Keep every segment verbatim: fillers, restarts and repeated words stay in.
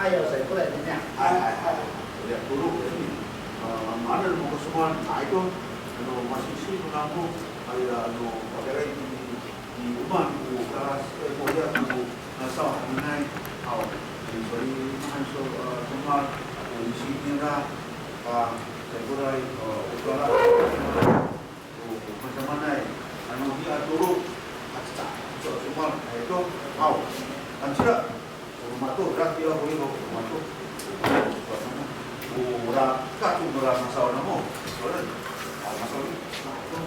Ayaw sa, ikoray niya. Hay, hay, hay. Ya, tolo, ini. Ah, mana mo ko semua, nah, ito, ano, masisi ko namo, ay, ano, pagkaray ini, i oman ko kalas, eh, ko ya ko ngasaw hananay. Aw, sorry, mahaen so, eh, tomal, ko isi nira, a, saikoray, eh, o kala, ko, ko masamaanay, ano, hiya tolo, a, caca, so, tomal, eh, to, aw, kansira, o mato, rat, hiya, huli, o mato, o, rat, kato, rat, ngasaw namo, sorry, a, ngasaw, a, to,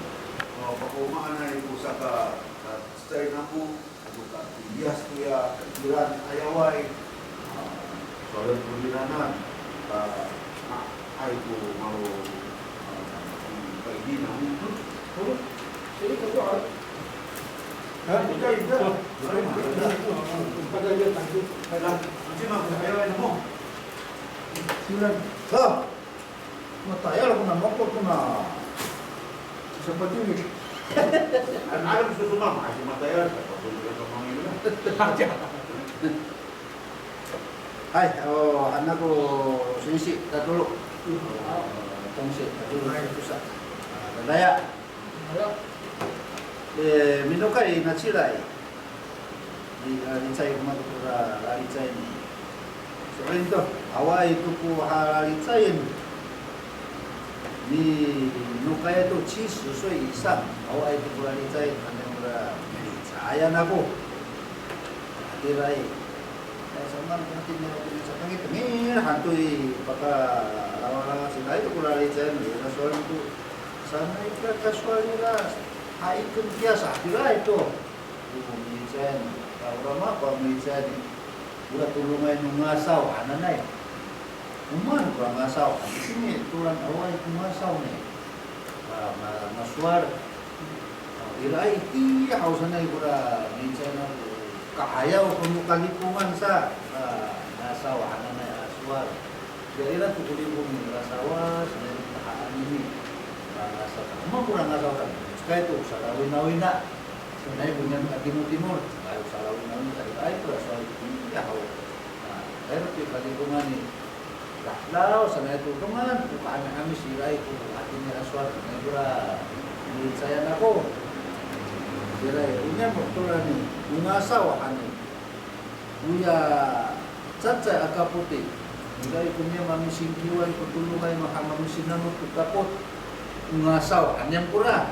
o, pakomaanay, o, saka, a, cecay namo, ato kapiliyas koya kiran ayaway, a, sowal ko liranan, a, ay ko malo, a, kaini namo. Sini ko, ha? Ika, ika. Pada dia tangkap. Pada, anci mako ayaway namo. Silan. Ha. Matayal ako na mako to na. Sa patiwid. Ano, ano gusto ko, ma'am? Ay, matayal. Sa patuloy ka pamangin mo. Hay, o, han ako singsi tatolo. O, tongsi tatolo, tosa. A, dadaya. E, minokay nacila i, a, licay ko mako tora, a, licay ni. So'elin to, awaay to ko halalicayen. Minokay to 七十岁以上, awaay to ko lalicayen, hananay kora milicayan ako. Hatiraay. Ay, samaan ko hatini, hatini, sa tengil, tengil han to i, pakalawala, sila to ko lalicayen, ira sowal to. Sanay ka kasowal ira, hay, ken kiya sa, hatiraay to. O milicayan, a, ora mako a milicayan i, ora todongay no ngasaw hananay. O maan kora ngasaw, itini to ran awaay ko ngasaw ni. A, ma-, masowal. A, iraay itiya haw sanay kora milicayan ako, ka'ayaw ko no kalipongan sa, a, ngasaw hananay a sowal. Ya, ira to ko lipong i, ngasaw, sanay ko tahaan ini. A, ngasaw, o maan kora ngasaw, cekay to salawinawina. Sanay ko niyan a timotimol, ay, salawinawina, ay, kora sowal, itiya haw. Na, ay, ira to i kalipongan i, lahlaw, sanay to, o maan ko ka'ami'amic, iraay ko hatini a sowal, sanay kora milicayan ako. Iraay, o niyan mo to ran i, o ngasaw han i. Oya cacay a kapot i, iraay ko niyam a misingkiwan ko todongay no ha mamisinamot ko kapot. O ngasaw han niyam kora.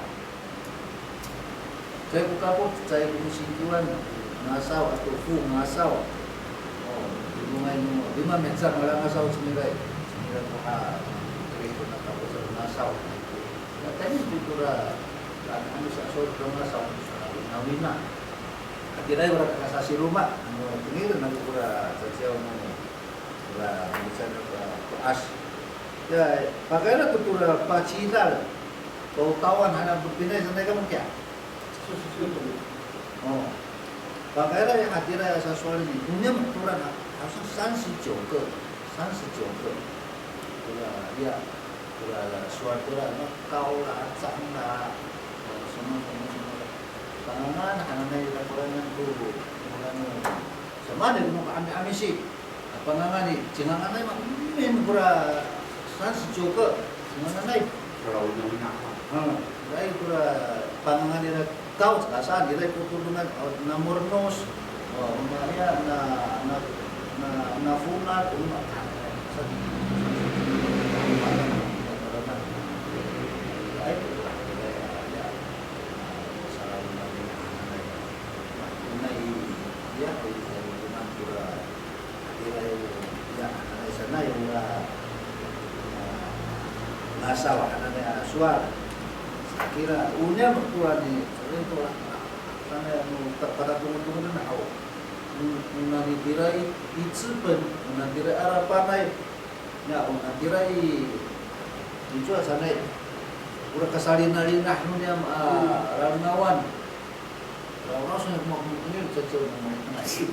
Caay ko kapot, caay ko misingkiwan, ngasaw ato fo ngasaw. O, todongay no, lima miheca mala ngasaw cimira i. Cimira ko ha, iraay ko na kapot sa ngasaw. Na, tayni to tora, ano sa sowal ko ngasaw, sa nawina. Hatiraay ora kasasiroma, ano, tengilen ako kora caciyaw namo, ora, misan, ora, to'as. Ya, pakayra to tora pacidal, to Taiwan hanan to Pinay sanay kamo kiya. O. Pakayra ya hatiraay a sasowal i, o niyam to ran, 好像三十九个, 三十九个. Tora, ya, tora sowal tora, no, kao la, cang la, o, 什么什么什么. Pangangan hananay ira koranan to, koranan. Samaan ko no ka'ami'amic i. A, pangangan i, cinganganay ma, emin kora 三十九个, cinganganay. Kora wina-wina. Ha, iraay kora pangangan ira kao, caka saan, iraay ko todongan, o, na Mornos, o, na, ya, na, na, na, na Fonat, o, na, sa, ay, kora, iraay, ya, Tonay, ya, tonay, tonay, tonay, ya, hananay sanay, ora, a, ngasaw hananay a sowal. Sa kira, o niyam to ran i, so'elin to, sanay, ano, ta-, patatongotongoden haw. O, o nani tira i, i Cipen, o nani tira i Arapanay, ya, o nani tira i, i cowa sanay, ora kasalinalinah no niyam a, lalngawan. Ora, ora, so, mo, mo, ini caciyaw no, mo, ini.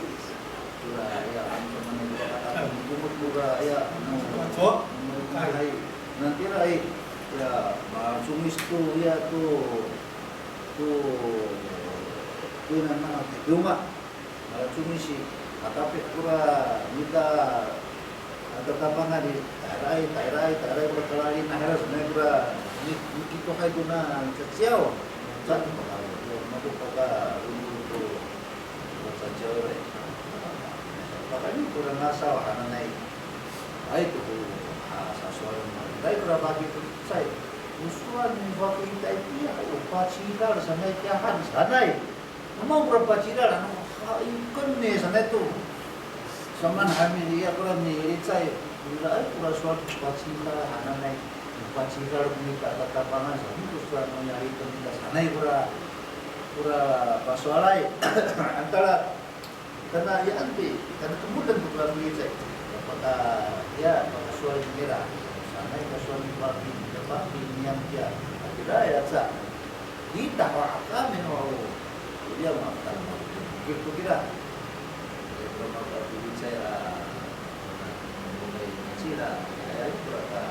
Ora, ya, ano, ano, ano, ano, ora, ya, ano, ano, ay, nani tira i, ya, ma, comis to, ya, to, to, to, nana, to, ma, ma, comis i, a, tapi, ora, mita, Tatapangan i, tayraay, tayraay, tayraay, makalalina' ira, sanay kora, ni, nikitohay kona caciyaw. Cato paka, mako paka, rongol ko, ko caciyaw ira. Pakayni kora ngasaw hananay. Ay, to ko, a, sasowalen, ay, kora faki to cecay. O sowal no faki ita itiya, o pacilal sanay tiya han, sanay. Mama kora pacilal, ano, ha, iken ni sanay to. Samaan hami iya kora milicay, ira ay kora sowal pacilal hananay. Pacilal ko mita tatapangan, saan ko sowal no niyari to mita sanay kora, kora pasowalay. Antara, kana iyaan pi, kana kemudian ko kora milicay. Paka, ya, pakasowal nira. Sanay kasowal ni faki, ni faki niyam kiya. Kira ya sa. Kita ho a kami ho. Iya, mafokil to kira. Iya, kira mafokil saya, a, sila. Ay, ay, kira ka,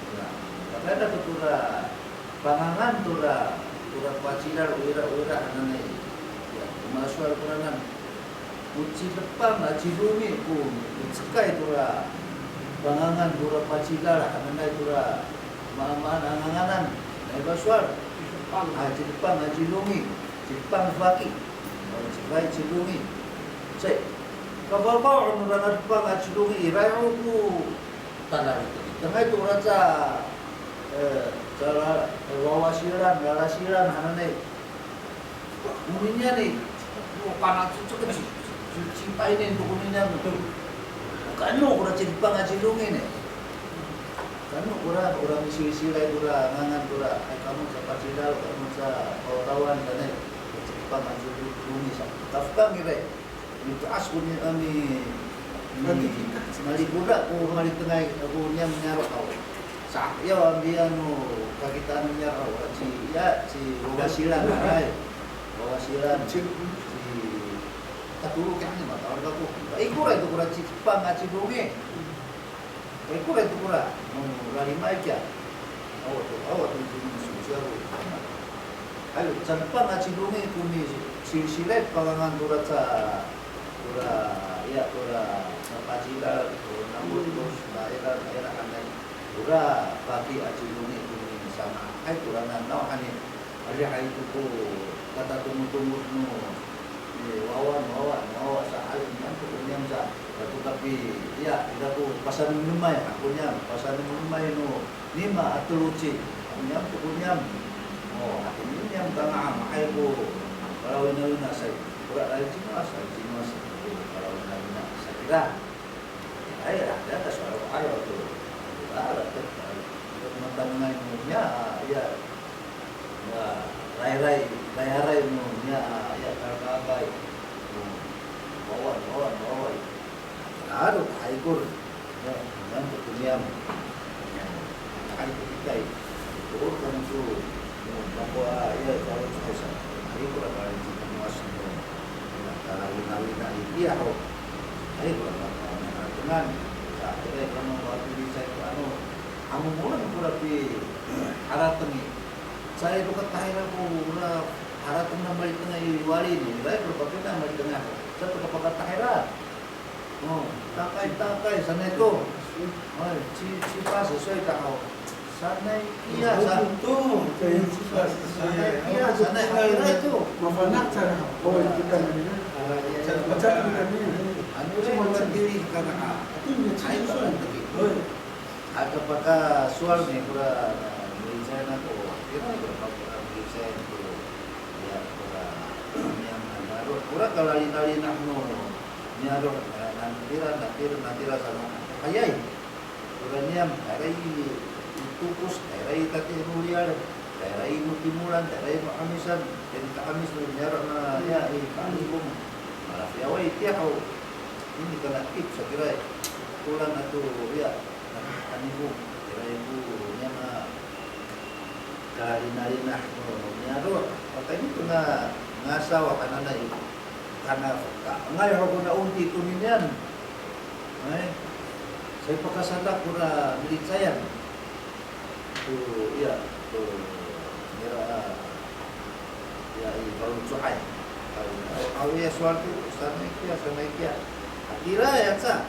kira. Makana to kora, pangangan tora, tora pacilal, o ira, o ira hananay. Ya, masowal koranan. O cilepang a cilomi ko, ko cekay tora pangangan tora pacilal hananay tora maamaan a nganganan. Nai ba sowal? A, cilepang a cilomi, cilepang faki. O, cekay cilomi. Sa, kafafaw no ranalepang a cilomi, iray ho ko tadal. Tengay tora ca, e, ca la, e, wawasilan, lalasilan hananay. Koniniyan i, o kana cocok ci, ci, ci painen to koniniyan to. Kano kora cilepang a cilomi ne. Kano kora, kora misilsilay kora, ngangan kora, ay kamo sa pacilal, kamo sa pawatawan, sanay. Cilepang a cilomi sa. Tafkang ira. Mito'as ko ni, a, mi, mi, malikoda ko malitengay ko niyam niyaro' haw. Sa, ya, ambiyan no kakitaan niyaro' haw, ci, ya, ci wawasilan, ay. Wawasilan, ci, katolo kiya ni matawal kako. Ay, kora to kora ci, pang a ci dongi. Ay, kora to kora, no, lalimay kiya. Awa to, awa to, to, to, to, to, ay, canpang a ci dongi ko misilsilay pangangan tora ca, tora, ya, tora, sapacila, tora, namotos, naira, naira, anay. Tora, faki a ci dongi ko misama. Ay, tora, nanaw, hani. Adihay to ko katatomtomod no, e, wawa, wawa, wawa sa, ay, niyam to ko niyam sa, ato kapi, ya, ira ko pasanemnemay, ako niyam, pasanemnemay no, nima a teloci, ako niyam to ko niyam. O, hatini niyam kanga'ay ko, kalawinawina sa, kora, ay, cima sa, cima sa, kalawinawina sa, kira. Ay, ada, ada, sowal, ay, ato. Ada, ada, ada, matanengay no niya, ya. Wa, rayray, rayray no niya, ya, kalkakay. Wawa, wawa, wawa. Lalo, haykor. Ya, niyam to ko niyam. Hay to kitay. Haykor kamo to. Mako a, ya, kalo to sa. Haykor a, kalo to sa. Kalawinawina, iya ho. Haykor a, kalo to sa. Sa, ira kamo, kalo to sa, ano, amo mo lang kora pi, harateng i. Caay to katahira ko ora harateng a malitengay i wali ni, ira ko papina malitengay ho. Caay to kapakatahira. O, takay, takay, sanay to. Ay, ci, ci pasesoy ta ho. Sanay kiya, sa-, to. Sanay kiya, sanay kiya to. Mafana' sa ho. O, kita na. Ay, ay, ay. Macam kita ni. Ano rin, macam diri ka na. Ay, ay, ay. Aka pakasowal ni kora, a, milicay nako, kira kora pakasowal milicay nako, ya, kora niyam a niyaro', kora kalalinalina no niyaro', a, natira, natira, natira sa, hayay. Kora niyam, tayra i tokos, tayra i tatihi no riyar, tayra i no timolan, tayra i no 'amisan, tayra i ta'amis no niyaro' na, ya, i ka'amis ko. Malafiyaway tiya ho. Ini kana tip sa kira i. Tolan ato, ya. Ano ko, ira ko niyam a kalalinalina no niyaro', pakayni to na ngasaw hananay, kana faka. Nga'ay ho kona onti to niniyan. Ay, caay pakasadak kora milicayan. To, ya, to, nira, ya, i, faloco'ay. Aw, aw, ya, sowal to, sanay kiya, sanay kiya. Hatira, ya, sa.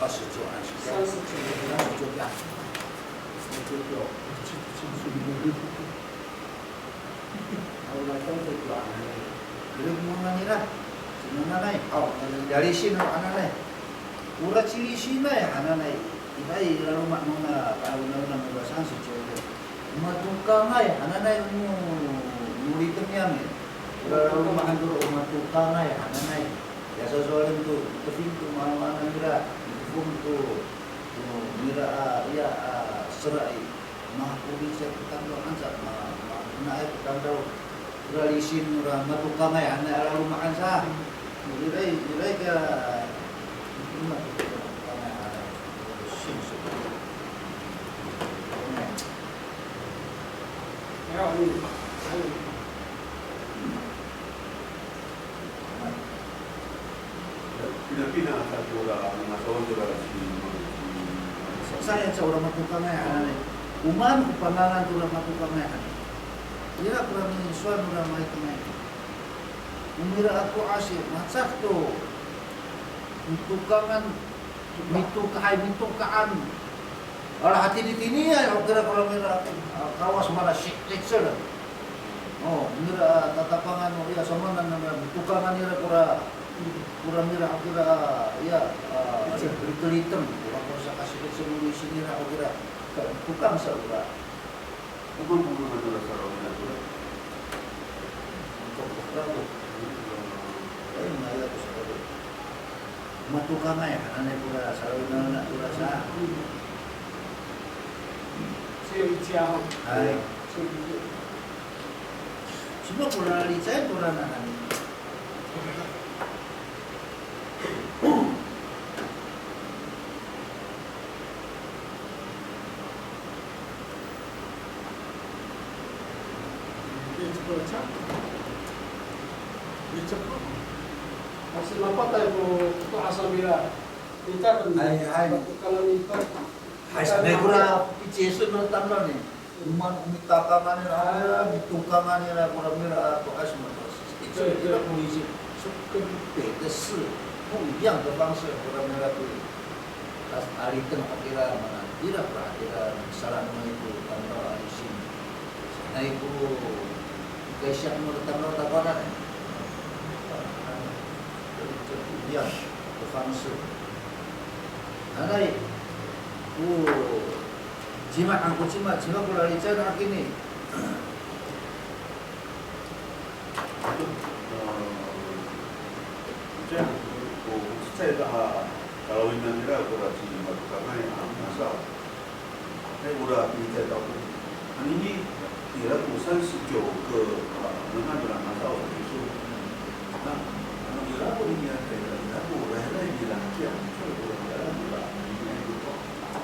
二十九，二十九。三十九。三十九。Ira ko ngangan nira, cinanganay, aw, lalisin no hananay. Ora cilisinay hananay. Ira i laloma' nona, ka'awi'awi nona 三十九. Matokangay hananay no, no liteng niyam i. Ora laloma' han to ro matokangay hananay. Ya sasowalen to, tefing to, maanaan nira, tefong to, to nira a, iya a, sera i. Makolicay ko tamdaw anca, ma, ma, naay ko tamdaw. Ora lisin, ora matokangay hanay a laloma' anca. Ira i, ira i ka, matokangay hanay. Lisin, so. Pinapina sa tora ngasawan tora ci, ci, sa ya sa ora matokangay hananay. O maan ko pangangan tora matokangay hananay. Ira kora misowal nora maitengay. O mira a to'as i, macak to. Mitokangan, mitokaay, mitoka'an. Ala hatini-tiniay, o kira kora mira, a, kawas mala si, icel. O, mira, a, tatapangan, o, iya, samanan, na, mitokangan ira kora, kora mira, o kira, a, iya, a, icel. Liteng-liteng, kora, kora saka si, icel, muli sinira, o kira, tokang sa, kora. Mama, mama, mama, mama, mama, mama. Matokangay hananay kora, salowinan kora sa. Hay. Cima kora licay kora nanay. Kasi mapatay ko, ko to'as a mira. Hay, hay. Matokangan ita. Hay, sanay kora piciso no tamdaw ni. O maan o mitokangan nira, a, mitokangan nira, kora mira, a, to'as mato'as. Ira ko lisin, so, 跟别的事不一样的方式, kora mira ko, a, aliteng, a, kira mana, ira, kora kira, sala no ito, tamdaw a lisin. Sanay ko, kaysya no tamdaw Takowanan. 不一样的方式. Nanay, o, Cima han ko cima, cima ko lalicay no hakini. 呃，这样，我，我在那，Kalawinan nira ko la ci Matokangay a ngasaw. Hay, ora licay to ko. Anini, ira ko 三十九个, a, ngangan nira ngasaw, kiso. Na, ano ira ko nini a, ira ko, ira ko, ira ko, ira ko, ira ko, ira ko, ira ko, ira ko, ira ko, ira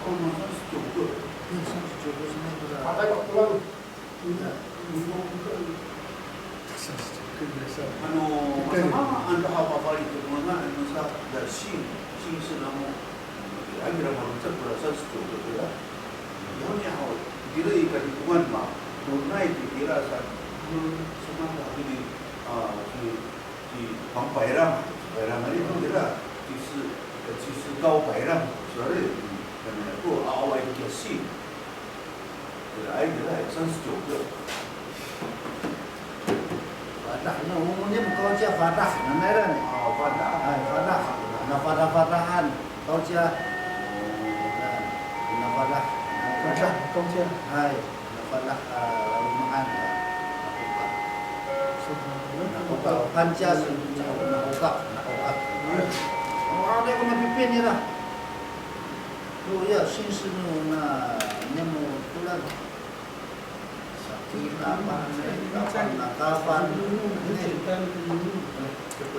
ko, 对, 三十九个是那个的。 Patay pa ko lang. Iya. Ano, masama, ano, haw, mafalic to kona, ano sa, da, 姓, 姓氏 namo. Ay, ira, haw, sa, sa, sa, sa, sa, sa. Yaw niya, haw, ira i kalitongan, ma. Tonay, ira sa, sumaka, ini, a, si, si Pang Payrang, Payrang, ano, ira, 就是, 就是高 Payrang, sorry. Ano, ko, awa, ini, 姓. Ira, ira, 三十九个. Fadah, no, umulem ko ciya Fadah, nanay ira ni. A, Fadah. Hay, Fadah. Na Fadah-Fadahan ko ciya. Na Fadah. Fadah ko ciya. Hay, na Fadah, a, Laromaan, a, Nakoka. Nakoka, Pancas, Nakoka, Nakoka. O, ada ko mapipin nira. O, ya, 姓氏 no, na, niyam o tolan. Sakira, pa, na, kapan, na, kapan. 很简单的。 Ito,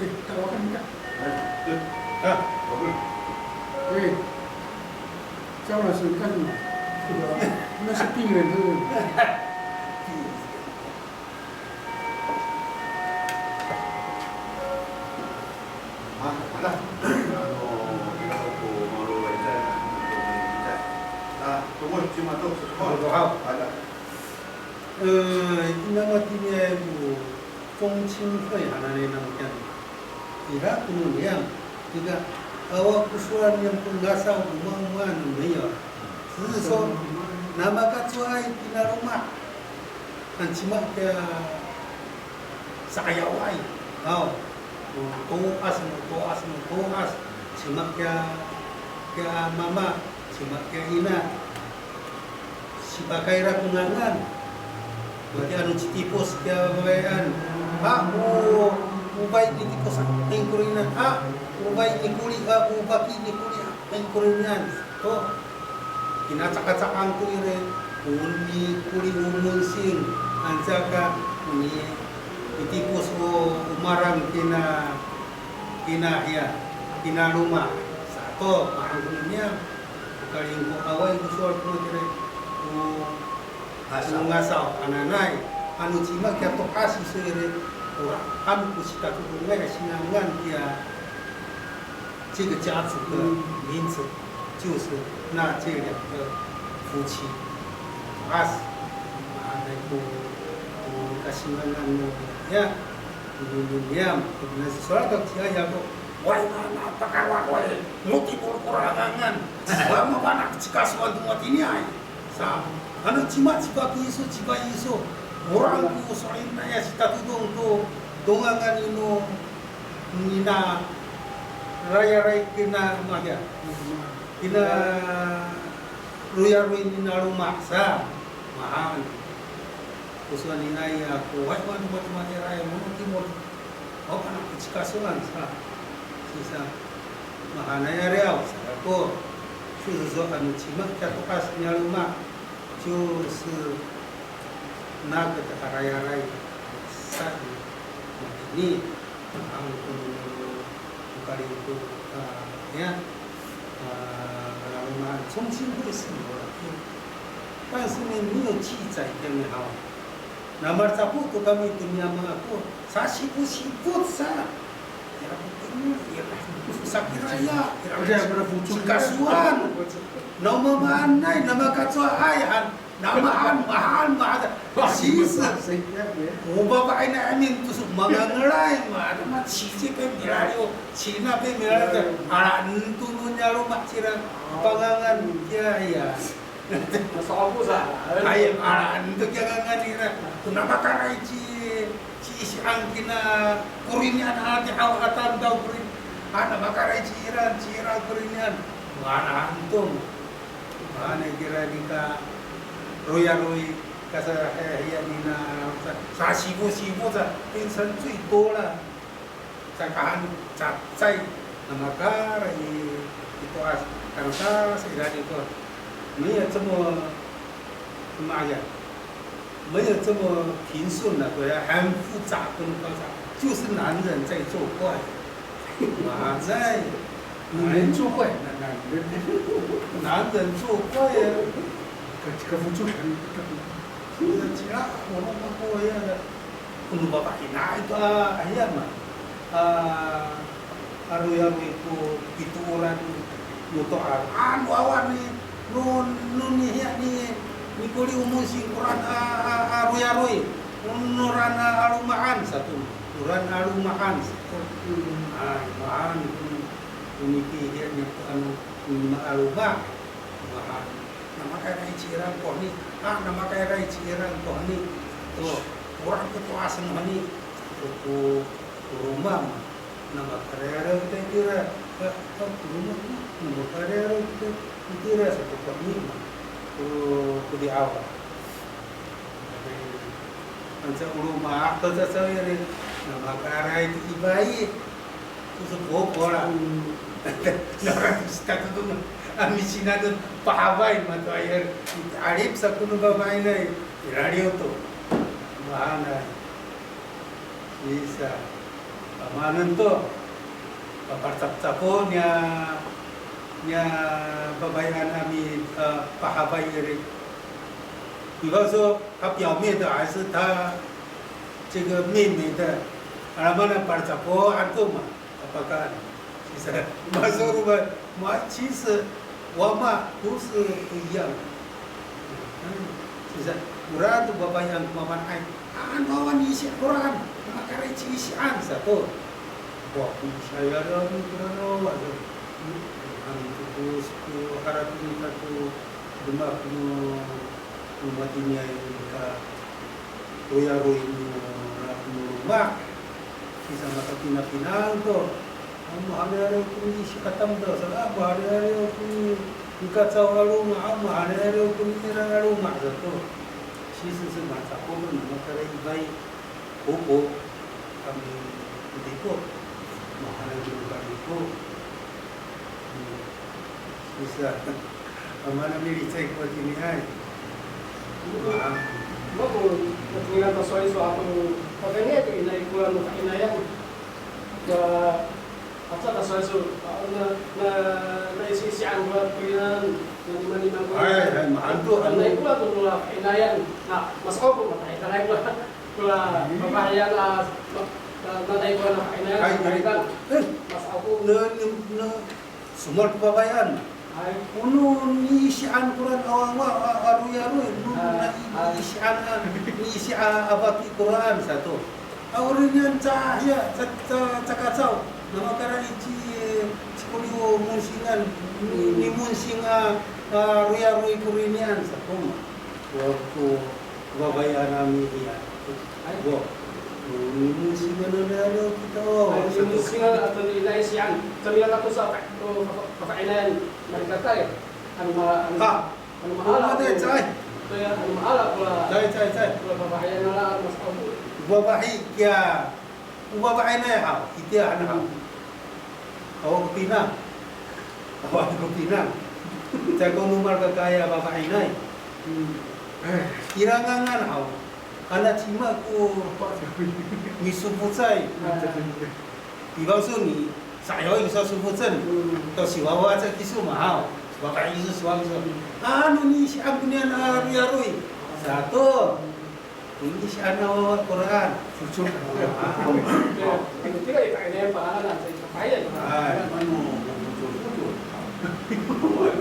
Ay, tawagan ka. Ay, eh, ah, bagus. Eh, 张老师，你干什么？那是病人，是不是？ A, ira, ano, ira ko malo walicay, ano, walicay. A, tongol, cima to, tongol. Haw. Ira. E, ina matini ko 宗亲会 hananay namo kiyan. Ira ko no niyam, nika Awa ko sowal niyam ko ngasaw, o maan, o maan, 没有。只是说, na makacowaay kina loma'. An cima kiya sa'ayaway. Haw. O to'as no to'as no to'as. Cima kiya, kiya mama, cima kiya ina. Sipakay ira ko ngangan. Matiya ano citipos kiya babayan. A, o, o bay ni tipos a, 'ingkorinan. A, o bay ni koli a, o baki ni koli a, 'ingkorinan. To. Kinacakacakang to ira, o ni koli o monsing, anca ka, o ni, ni tipos o, o marang kina, kina hiya, kina loma'. Sato, mahaen ko niyam, o kalingko awaay ko sowal ko matira, o, o ngasaw hananay, ano cima kiya to'as iso ira, o, ano ko sitatodongay a singangan kiya, 这个家族的名字就是那这两个夫妻。As, mahaenay ko, ko kasingangan no, ya, no niyam, ko niyam, sowal to kiya ya ko, wayna, na, pakawakay, no tipol ko rangangan, wama panak cikasoan to matiniay. Sa, ano cima, ciba kiso, ciba iso, oraan ko so'elinay a sitatodong to, to ngangan ino, nina, rayaray kina, mahiya, kina, royaroy nina loma' sa, mahaen. Ko sowal nina ya ko, ay, ano matiraay, mono timol. O, panak ko cikasoan sa. Sisa, mahaenay a riyaw, sa kako. Sisa, ano cima kiya to'as niya loma'. 就是那个的 arayaray sa i matini, ang ko no kalingko, a, ya, a, kalalomaan, 重新会是有了，但是呢，没有记载 kiyami haw. Na malecapo to kami to niyama ako, sasipot-sipot sa. Ira ko, ira, sakiraya, ira, cikasoan. Na o mamaanay, na makacowaay, han, na mahan, mahan, mahan. Sisa, o babaay na amin to so mangangelay, ma, na ma, cici pe milaliw, cina pe milaliw, ala nto no niyaro' ma cira, pangangan, ya, ya. Masa'opo sa. Ay, ala nto kiya ngangan ira. Ko na makaray ci, ci Isian kina korinian a, ti aw a tamdaw korin. A, na makaray ci Iran, ci Iran korinian. Ala nto. Mahaenay kira nika royaroy, kasa, eh, hiya nina, sa, sasifo-sifo sa, 变成最多了。 Saka han, cacay, na makaray i, i to'as, kansa sa ira i to'as. 没有这么, 怎么讲？没有这么平顺了，对啊，很复杂，不能搞砸，就是男人在作怪。啊，在，女人作怪，男，男人，男人作怪呀。可，可不作怪。是啊，我们不一样的。 Ko no papa'inaay to a, a, hiya ma. A, a royaroy ko pitooran no to'as. Ano awa ni, no, no ni hiya ni, ni koli o monsing koran a, a, a royaroy. No, noran a, a loma'an sato. Noran a loma'an sato. A, loma'an. Ko no, ko no ni hiya ni ano, no ma'aloma'. Loma'an. Na makaray ci Iran ko honi, a, na makaray ci Iran ko honi. To, oraan ko to'as no honi. To ko, ko roma ma. Na makaray kita itira. A, a, ko roma, na makaray kita itira sa ko honi ma. Ko, ko di'awa. Anca o loma' to cacaw iri, na makaray to i bayi. To so poko la. Nora to sita to to, a, misinadon pahabay mato ayar. 'Alip sa ko no babainay, i laliw to. Mahaenay. Sisa. Pamaanen to, paparcapcapo niya, niya babayan a mi, a, pahabay iri. 比方说，他表妹的还是他这个妹妹的，alaman a parcapoan to ma, apakan. Sisa, masoro ba, ma, 其实 Wama, 都是不一样的。嗯，是不是？Ora to babayan ko mamaan ay, ano awa ni Isi' koran, makaray ci Isian sato. Wa, ko Isi' aya, ano koran, wa, Harateng ita to demak no, no matiniay ka royaroy no, no loma'. Sisa matapinapinang to. Amo hanay ariw ko ni isi katamdaw sa, amo hanay ariw ko ni, ni kacaw a loma', amo hanay ariw ko ni ira a loma' sato. Sisa sa macakomen, makaraifay. Opo, kami dito. Mahalang yung kami ko. Hmm. Bisa. Amana milicay ko tiniay. Wa ko, natingilan ta sowal iso ako, pakayni to inay ko ano, kainayan. Ka, aca ta sowal iso, na, na, na isi-isian ko, kuyan, na lima-lima ko. Ay, ay, maanto, ano? Inay ko ano, kainayan. Na, mas ako, matay, tanay ko. Kora, fafahiyan a, ma-, ma-, matay ko na fafahiyan. Hay, hay. Kan? Eh. Mas ako. Na, na, na, somowal ko fafahiyan. Hay. O no niisian koran a wawa, a, a royaroy, no, ah, na i-, ah. Niisian a, niisi a, a faki koraan sato. A, o rinian ca, hiya, ca, ca, ca kacaw. Na makara i ci, ci Koliw Monsingan, ni, hmm. Ni Monsing a, a royaroy ko rinian sato ma. Wa ko Fafahiyan a mihiya. Ay. Wa. Nimonsingan nangra kita, o. Ay, nimonsingan ato nilaisian. Sa mira kako sa, o, fa-, fa-, fafahiyan. Malikatay. Ano ma-, ano, ha. Ano maala. Ano maala, caay. Caay, caay, caay. Kora fafahiyan nara, mas ako. Fafahi kiya. O fafahiyanay haw, itiya han haw. Awa ko pinang. Awa ko pinang. Caay ko no malakakaay a fafahiyanay. Hmm. Ira ngangan haw. Ana cima ko misofocay. 比方说你 sa'ayaw i misofocay. Hmm. To siwawa caay kiso ma haw. Fafahi kiso, siwawa kiso. Ano niisian koniyan a royaroy. Sato. Ini si ana wawa Quran. Fucul. Ay, ano, fucul, fucul.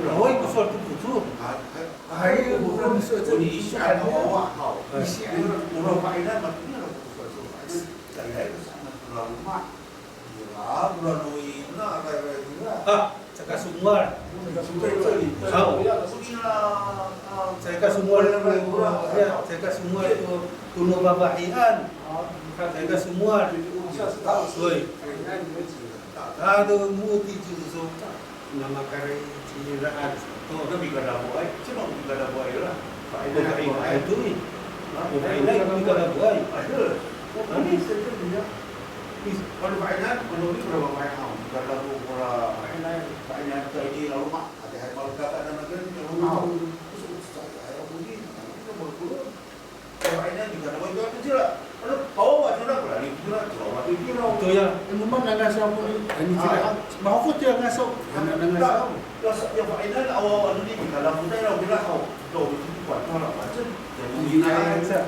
Awa, ko sowal to fucul. Ay, ko sowal to fucul. Ini si ana wawa haw. Isi ana wawa. Ira, ira, ira, ira. Ah, caka somowal. Haw. Caka somowal to, ya, caka somowal to, to no fafahiyan. Caka somowal. Hoy. Tada mo ti ci so, na makaraay ciraan to. Mikadafoay, cima mikadafoay ira. Fafahiyan to i. Fafahiyan mikadafoay. Ano fafahiyan, ano ni kora fafahiyan haw, kada ko kora fafahiyan, fafahiyan ta ini laloma', ati hay malekaka na nagan laloma' haw. Ko so, sa, ay, ako ni, ano ni, malekaka. Fafahiyan, di ka na malekaka cira. Ano, pawawa cira, kora ni cira, pawawa cira. To ya. E, mo maan nangasaw ko, e, ano cira. Ah. Mahofot ya ngasaw, ano nangasaw. Ya, sa, ya, fafahiyan, awa, ano ni, di ka na malekaka cira haw. Ina, ina.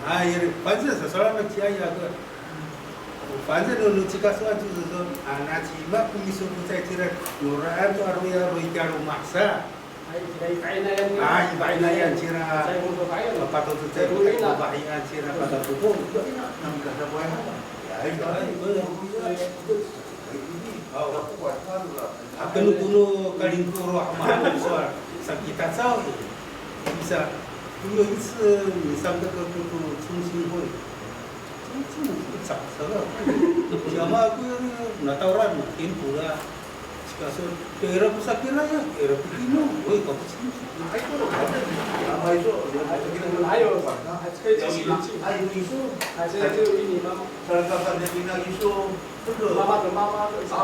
哎，反正是说那么解释啊，个，反正都是这个说，就是说，啊，那起码不是说不在这个，有人都要回家了嘛，是啊。 Ay, i fainayan cira. Ay, i fainayan cira. Caay ko fafahiyan. Papato to caay ko fafahiyan cira, papato to. Ay, ay, ay. Ako no, ko no Kalingko ro, a, mahaen sowal. Sa kita caw, e. Bisa, 有一次你上这个，这个中心会， Cima ko caw sa. Siyama ako, natawran, timpo la. Sikaso, tira ko sakira ya, tira ko tino, oy, kako cima. Ay, ko, ano, ano, ay, so, ay, so, ay, so, ay, so, ay, so, ini, mama. Salah satu dari Cina itu, betul. Mama, mama, mama.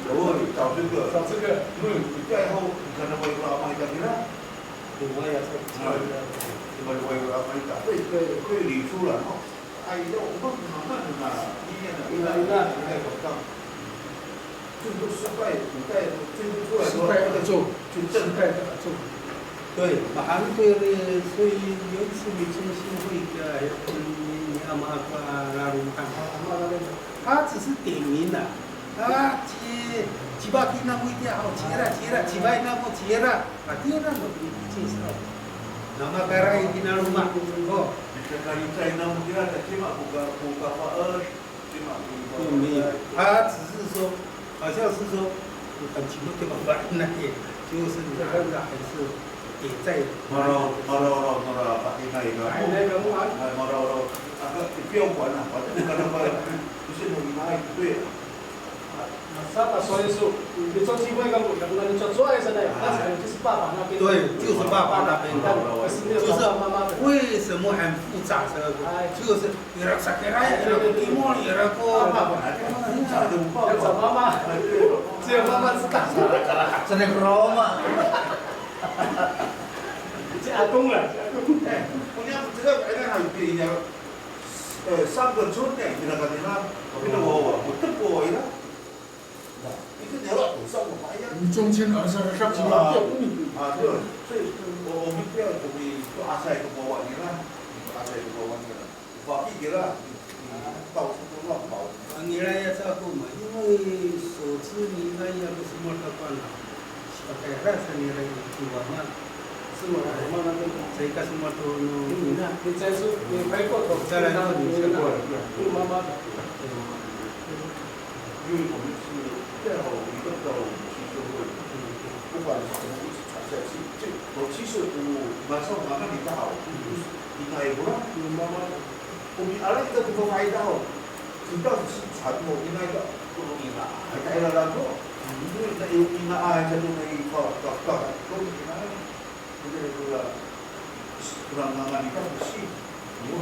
Oy, 找这个。找这个。嗯，然后，你看他们有个阿妈在那。 对，对，对，礼数了哈。哎，要我们慢慢的嘛，一年的，一年的，一年的，哎，我刚，最后失败，古代最后出来说，失败而终，就正失败而终。对，马上对，所以有一次你中心会的，你，你阿妈阿爸那里看，他只是点名了，他其 Cibaki namo itiya haw, cira, cira, cibay namo, cira. A, tira no, cisa. Namakaray kina loma' ko. Cira, cira, cira, cira, cira, cira, 对，没有，他只是说，好像是说，很奇怪，对吧？那也就是那个还是也在。Maro, maro, maro, maro, 反应那个。哎，那个，哎，maro, maro, 那个，你不要管了，反正我跟他们不是很厉害，对。Saka, 所以说，你做机会跟我讲，那你做出来是那，那可能就是爸爸那边。对，就是爸爸那边的。可是没有讲到妈妈的。就是为什么很复杂这个，哎。就是 Ira sakira, ira ko timol, ira ko. 要找妈妈，只有妈妈知道。Saka, saka, saka, saka, saka, saka, saka, 这阿公啊，这阿公。哎，我讲这个，哎，那还有别人家，呃，三个村呢，你那个，你那，我跟我，我，我，我，我， 你中间啊，是，是，是，啊，对，所以我，我们不要同意，就阿塞个国王，你看，你阿塞个国王，你看，法律给了，你，你到处都乱跑。Nira ya sa ko ma, 因为手指你那样不是莫得管了，大概二十年来有几万万。 是吗？妈妈那边。这个是我都弄。嗯，你再说，你回过头，再来问你一下。妈妈的。因为我们是要一个到五十岁，不管是怎么一直传下去，就我七十五，马上马上你到，应该也不让。妈妈的。我们阿拉一个地方哀悼，只要是传统，应该的，不容易啦，还哀悼那么，因为那有应该哀，才都可以到，到，到，都应该。 Jadi, ira ko ngangan ita ko si, mo,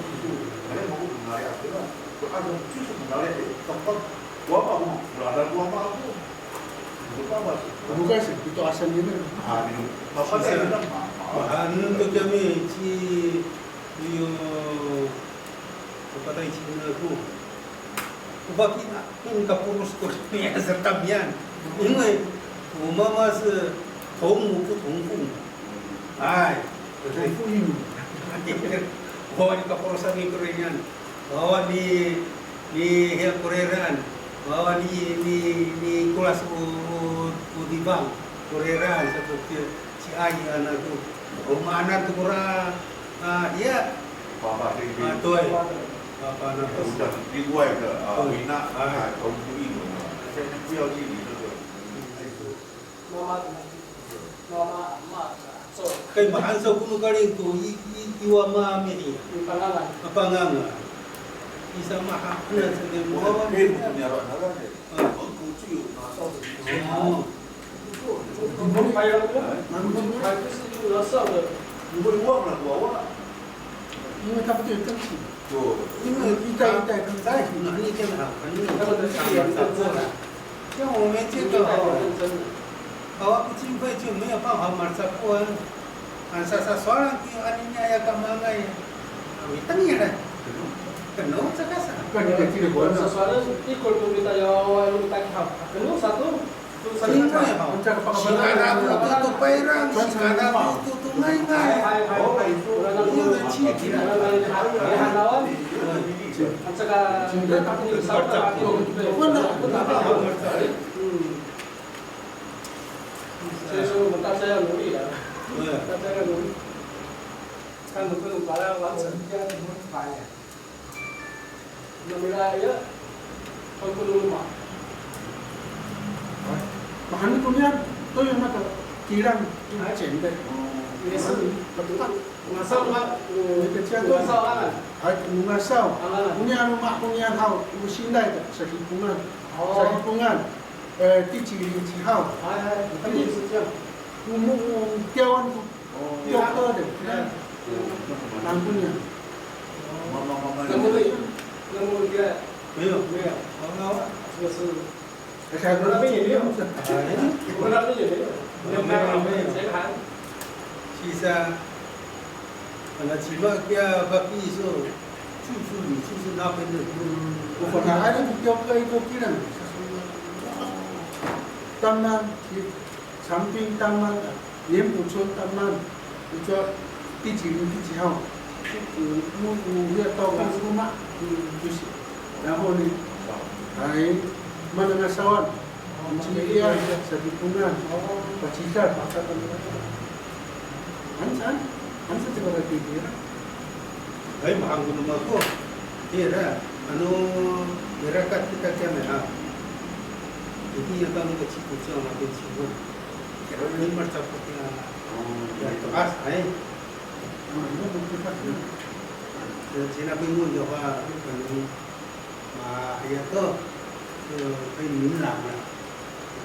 kaya mo ko mengayak ira. Ko ano, 就是 mengayak, eh, tempat, ko ama ko, ko ada ko ama ko. Ko ama si. Bukan sih, ito asan nira. Ah, ito. Mapatay na, ma, ma. Ano to kami, ci, iyo, mapatay ci ina ko. Ko faki na, ko kaporos ko niya sa tamiyan. 因为我妈妈是同母不同父母。 Ay, 同父异母。Wawa ni kaporosan ni Korean, wawa ni, ni hiya Koreraan, wawa ni, ni, ni Kolas o, o, o Dibang, Koreraan, sato ci, ci Ay anak ko. O maanan to kora, a, hiya. Papa, a, 对。Papa na. 另外的，啊，对。Wina, a, 同父异母嘛，现在不要去理这个。 Kay mahaen saw ko no Kaling to i, i, i wama mihiya. Pangangan. A, pangangan. Isa mahaen a, sa, kay mama. O. 因为他不对登记。 因为一代一代跟在一起。 像我们这个哦， hawa ko 经费就没有办法 malacako. Ano sasasowalan ko anini aya kamangay. Mitengil. Keno, caka sa. Kan kita tidak boleh. Sasowalan, ikor ko kita ya, kita kita. Keno sato. 因为哈，sikana ko to, to payrang, sikana ko to, to ngayngay. Iyo, na ci kira. Wala, wala. 所以说我们大家要努力了，大家要努力，看能不能把它完成。 Namira ya, pagkulong ma. Mahaen to niyan, to yung naka, kilang, yung 简单. 也是，ngasaw ma, ngasaw anganan. Ay, ngasaw. Anganan. Oniyan, o ma, oniyan haw, o sinday to, sahipongan. O. Sahipongan. E, 第几零几号. Ay, ay, 第几零几号. Umo, o, tiyawan to. Yo, 哥的，那姑娘。那么，那么，没有，没有，好，好。这个是，我那边也没有，我那边也没有，没有，没有，没有。谁谈？其实啊，那起码给啊，把比如说，住宿你住宿那边的，嗯，我本来还是比较可以做技能，当然，长滨当然。 年补春 taman, ito 第几零第几号, 五, 五, 五月到五月嘛, 就是, 然后呢, ay, manangasawan, Ciriya, sadipongan, pacidal. Ano saan? Ano saan caka ra titira? Ay, mahaen ko no mako. Tira, ano, mirakat kita kiyami, ha. Itiya kami ka ciko, ciko, mako ciko. Kira ini marcapat ya. Ya, to'as, ay. Ano, ano, ano, ano. Sinabi mo, Jawa, ano, ma, ya to. So, ay, minlang na.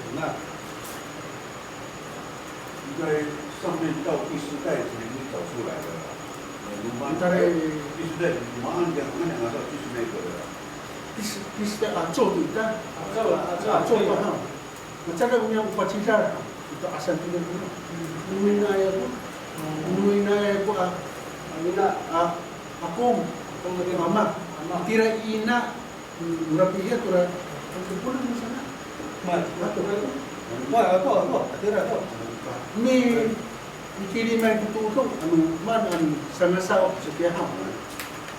Diba? 应该上面到第四代才能找出来的啦。呃，罗马，第四代罗马这样，那两个就是那个的啦。第四，第四代啊，做的，啊，做的，啊，做的，啊，做的哈。Macangra ko niyam o pacidal, ito asan ko niyam. Ano ina ay ako, ano ina ay ako, a, ina, a, ako, ama, ama. Tira ina, ora pihiya tora, ano ko niyam sana. Ma, ato. Ma, ato, ato, tira ato. Mi, mikilimay ko todong, ano, maan, ano, sangasaw, setiya haw.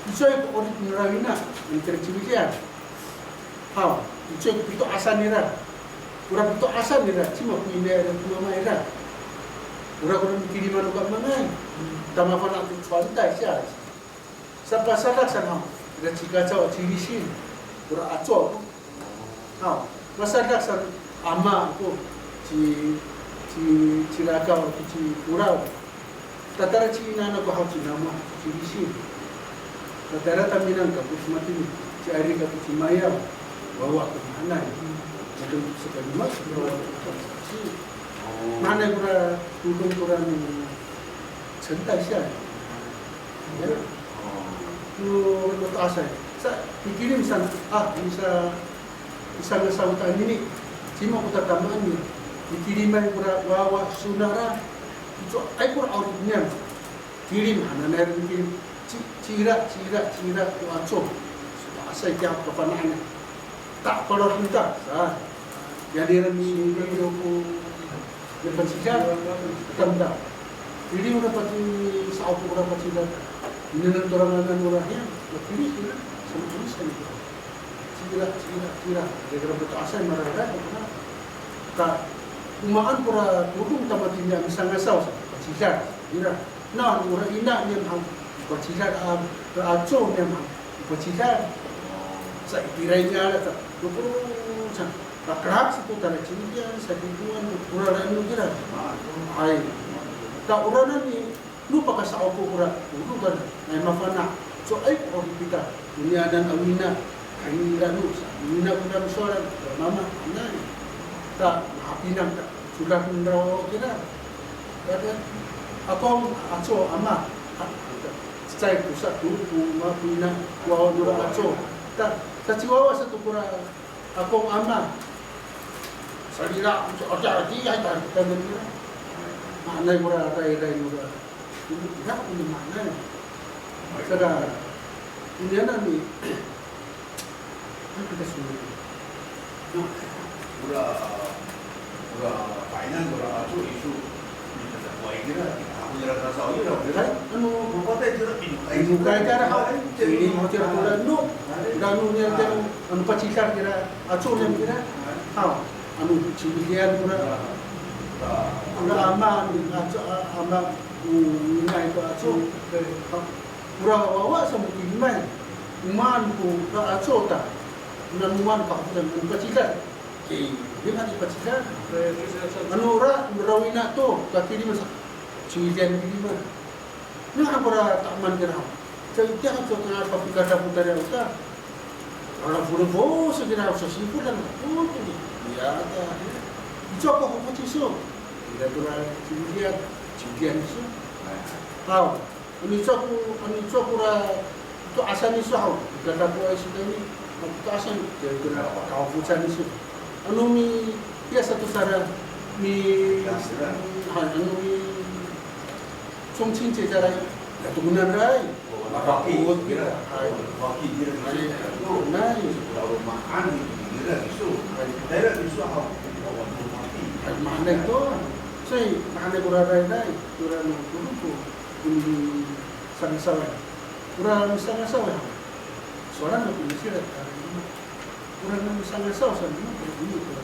Icowaay ko 'orip nira wina, ano tira ci Milian. Haw, icowaay ko pito'asan nira. Ora pito'asan nira, cima ko ina ira, ko mama ira. Ora ko mikilimay no kamangay. Ta mafana' to cifantay siya. Sapasadak san haw, ira ci Kacaw, ci Lisin. Ora aco. Haw, masadak san ama ako, ci, ci, ci Lakaw, ci Polaw. Tatayra ci ina ako haw ci Namo, ci Lisin. Tatayra taminang kako ci Matini, ci Ayri kako ci Mayaw, wawa ko maanay. Maanay kora todong kora no cengtay siya. Ya. No, no to'asay. Sa, mikilim san, a, misa, misangasaw to anini. Cima ko tatamaan niya. Mikilimay kora wawa sona ra. Icowaay kora 'orip niyam. Kilim hananay ira mikilim. Ci, cira, cira, cira, ko aco. To'asay kiya pafana'an. Ta, pala pinta, sa. Yanira mi, mi, yo ko, ya pacidal, tanda. Iri ora pati, sa'opo ora pacidal. Ininan tora ngangan ora hiya, ya pili sira, sama tulisan. Cira, cira, cira. Kira-kira pato'asay mararay, kora. Ta, o maan kora todong tamatini a misangasaw sa, pacidal, ira. Na, ora ina niyam han, pacidal a, ora aco niyam han, pacidal. Sa itiraay niyam ta, lokolo sa, pakelak sa to tala ci Milian, sa dipuan, ora rano kira. Hay. Ta ora nani, no pakasa'opo kora, ora kan, ay mafana', icowaay ko 'orip ita, oniyanan a wina, Ay, nira no, sa, nira ko nira misowalan, mama, anay. Ta, mahapinang ta, sowal nira wawa kira. Tada, ako, aco, ama, a, cecay ko sa, to, ko, ma, ko ina, wawa nora aco. Ta, sa ciwawa sato kora, ako, ama. Sa nira, so, ada, ada, ada, ada, nira. Maanay kora, rayray nora. Ira ko maanay. Saka, iniyanan ni, Ano kita sumili? Ora, ora, kainan, ora, aco, iso. Kita kuway kira, kita ako nira kasaw ira, ira. Hay, ano, mapatay kira, pinokay. Pinokay kira, haw. Ay, ini mo kira ko rano. Rano niya kira, ano, pacidal kira, aco niya kira. Haw, ano, cilian kira. Ora ama, ano, aco, a, ama, o, ina ito aco. Haw. Ora wawa sa mikilimay. O maan ko, a, aco ta. Nanowan ka, ano pacidal. E, di' maan i pacidal. Ano ora, ora wina to, kakilim sa. Cilian kilim. Nga kora taman kira. Sa itiya ka to, kora papikada ko tariya ota. Ora folo fo, sa kira sa sipot lang. O, to. Ya, ta. Icowa ko ko ciso. Ira to ra cilian, cilian iso. Haw. Ano icowa ko, ano icowa kora pito'asan iso haw, i katakowaay iso tayni, ano pito'asan, kora kawafocan iso. Ano mi, ya sato sa ra, mi, hay, ano mi, 中秋节 sa ra, ya to ko nira ray. Mafaki' kira. Hay. Mafaki' kira. Hay. Hay. Hay, maanay to. Hay, maanay kora rayray. Kora no, kora no. Ini sangasaw. Ora misangasaw haw. Sowal no ko nira, ora misangasaw sa nira, ora ini, ora.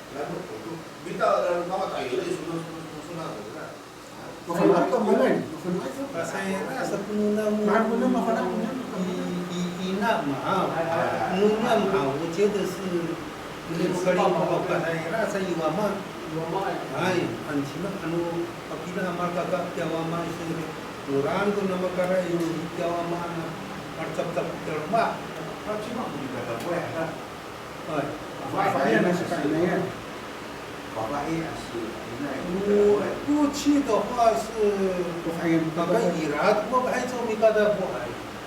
Lalo, mita, lalo, mama tayo, eh, suna, suna, suna, suna, suna. Mafana' ka, malay? Mafana' ka? Pasayra sa ko nona, mafana' ko nona, i, i, ina, ma, a, nona, ma, 我觉得是 Ni ko kali mapasayra sa i wama. Hay, ano cima, ano, pakina a malakaka tiya wama iso, oran ko na makara i tiya wama na, malacapcap tiya loma'. Hay. Fafahi a si kainay. Fafahi a si kainay. 过去的话是，大概 ira to fafahi to mikadapohay.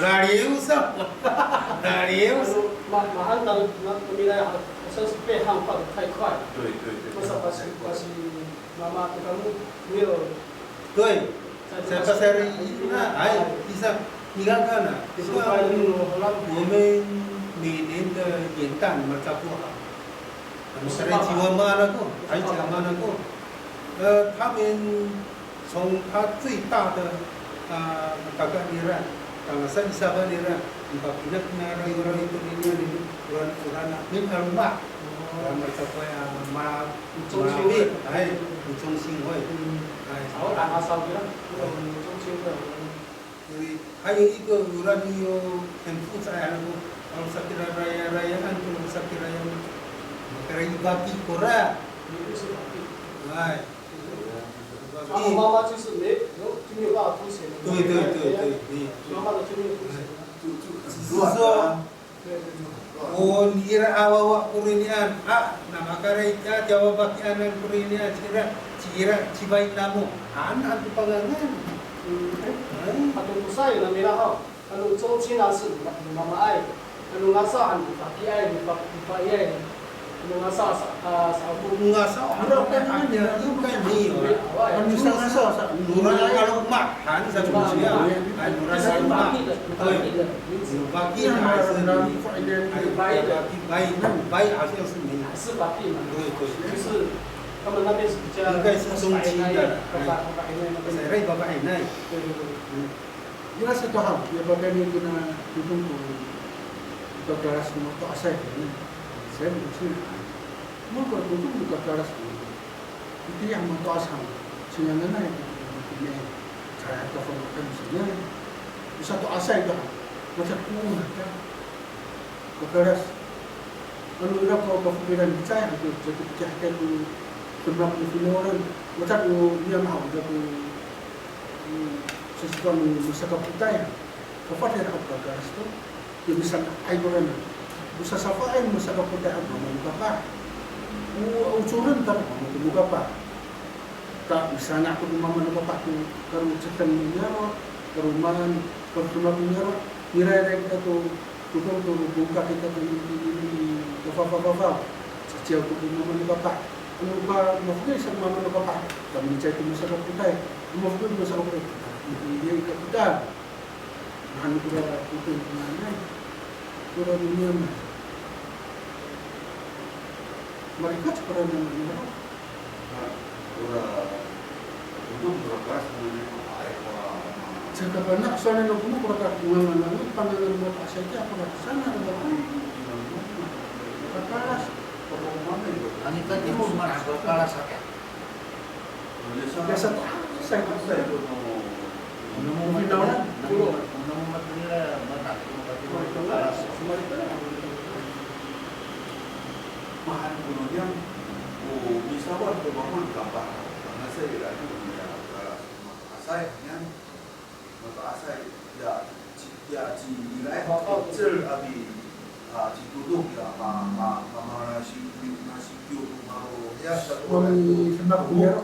Laliw sa. Laliw sa. Ano, ma-, maan na, na, nila, 好像是被汉化得太快了。对，对，对。不是，不是，不是，妈妈，他们没有 对，在巴塞利那，哎，医生，你看看啊，像我们每年的元旦，我们照顾好，我们在吉瓦马那个，还有吉瓦马那个，呃，他们从他最大的啊，大概你看，当然三十八年了，你把那个那个有了一个年龄，有了有了那，没有了嘛，我们照顾啊，妈，中心会。哎，中心会。嗯。哎。 所以还有一个 ora niyo 很复杂 ano, kalau sakira raya-rayaan, kalau sakira yang, makira i faki kora. 哎。 然后妈妈就是没，就没有办法付钱了。对，对，对，对，对。妈妈的就没有付钱了。就，就很乱啊。只是说，对，对，对。 O nira a wawa korinian, a, na makaray, a, tiya wafakianan korinian, cira, cira, cifay namo, han to pangangan. Hmm. Ay. Ato tosaay no mira haw, ano 宗亲 han sa, mama, mamaay. Ano ngasaw han, mifakiay, mifa-, mifakiay. Ano ngasaw sa, a, sa ako. Ngasaw han, mira, ano, ano, ano, ano, ano, ngasaw sa, mira, ano, ma, han sa, mira, ano, ano, ano, ma. 对。 有 faki 还是 faki 还是 faki 还是 faki 还是 faki 嘛。对，对。就是他们那边是比较，应该是中期的，哎。对，对，对。 Ira sato haw, ya pakayni kina todong ko kakalas no mato'asay koni. Saya mo cina. Mo ko todong ko kakalas no. Itiya mato'as haw, cingananay ko kini. Kaya to ko makan sina. Sato'asay to haw, macam ko na ka. Kakalas. Ano ira ko kafokilan i cecay, ato caay to picihakay ko demak no finawlan. Wata ko niyam haw, ira ko, hmm, sasafa'en no masakapotay. Kafatir haw kakalas to. Yo misanga'ay kora na. O sasafa'en no masakapotay haw, mama no kapah. O, ocoren ta mama no kapah. Ta misanga' ko no mama no kapah to, karo cedeng no niyaro', karo maan, karo demak no niyaro', mirayray kita to, todong to, bongka kita to, i, i, i, to fafaw, fafaw. Caciyaw to ko mama no kapah. Ano ka mafokil sa mama no kapah, ta milicay to masakapotay. Mafokil to masakapotay, i, i, i, kita. Mahaen kora todong ko nanay. Kora no niyam. Marikec kora no niyam. Caka fana' sowal no kono kora ka, ngangan, ngangan, pangangan mato'asay tiya kora saan kora. Kakalas. Ano ka timol mara kakalas a. Biasa to, saan ko. Ano mo finawlan? Ano mo matenila, mata, ano mo katimol kakalas. Mahaen kono niyam, o misawad ko mama no kapah, mangasa ira ko niya kakalas, mato'asay niyam, mato'asay, ya, ci, ya, ci, ira, 'icel a mi, a, citodong, ya, ma, ma, ma, ma, si, ma, si, kiyo, ma, ya, sa, mami, semak, ya.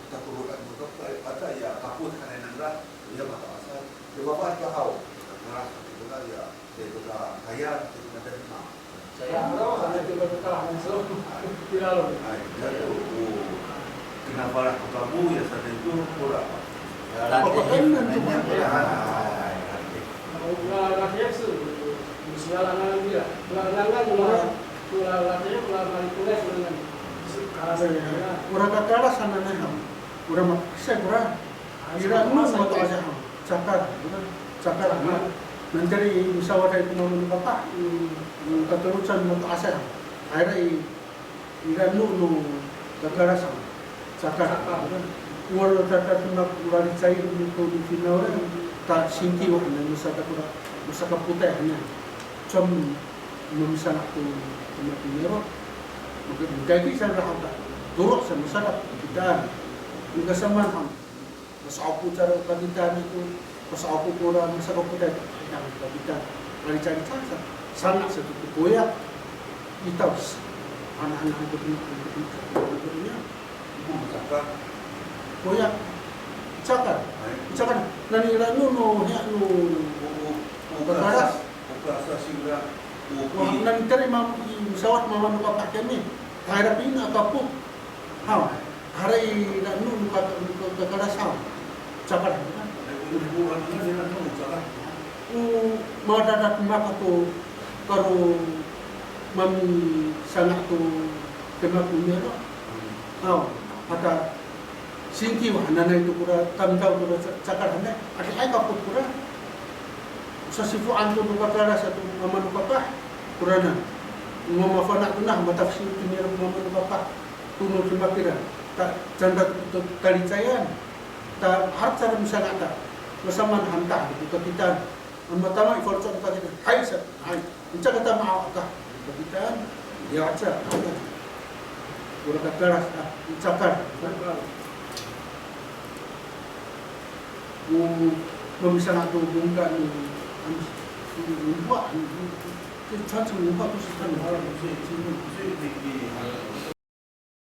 Takoro'an ko kapah, ata, ya, kapot hanay nangra, ya, mato'asay, ya, mapa, ka haw, kakalas, kakalas, ya. Tayra to ka kaya, tayra to ka dema. Saya, ano, ano, tayra to ka, ano, so, kilalo. Ay, dato, o, kina falah ko kamo, ya, sa dato, kora. Ya, lati, ay, ay, ay, ay, ay, ay. O, na, na, ya, so, misingala ngangan nira. Na, na, na, na, na, na, na, na, malitengay, so, ngangan. So, kakalas, ya. Ora kakalas hananay haw. Ora ma, sa, ora. Ira no mato'asay haw, cakar, cakar, na. Nani tayra i, misawaday ko mama no kapah, i, i katorocan mato'asay haw. Ira i, ira no, no kakalas haw, cakar. Cakar. Ora tata'emak, ora licay no ko no finawlan, ta singkiw, na, masaka, masakapotay, na. Cam, mamisanga' to, to mapiniro. Maka, makaiki sa rahaw ta. Toro' sa masadak, kita. Kasamaan han. Masa'opo cara kapitan ito, masa'opo kora, masa'opo tayo, kapitan. Kalicalicay sa, sanga' sato to koya. Itaw, hanahan han to, to, to, to, to, to, niya. Cakar. Koya, cakar. Cakar. Nani ira no, no, hiya no, kakalas. Kakalas. Wah, nani tira i ma-, i masawad mama no kapah kami. Tahira pina kapot. Haw, haray ira no, no ka-, no ka-, kakalas haw. Cakar. O maradak maka to karo mamisanga' to demak no niyaro'. Haw, aka singkiw hananay to kora tamdaw to kora ca-, cakar hanay. Adihay kapot kora. Sasifoan to no kakalas ato mama no kapah. Koranan. Mamafana' to na, matafesiw to niyaro' mama no kapah. To no demak ira, ta, cangra to talicayan. Ta, harap cangra misanga' ta. Masamaan han ta, to kapitan. Ano matama i faloco' no kapitan. Hay sa, hay. Inca ka tamaaw aka, kapitan. Ya, ca, aka. Kora kakalas, a, cakar. O mamisanga' to mongka no, ano, 文化, ano, 这传统文化都是他们的。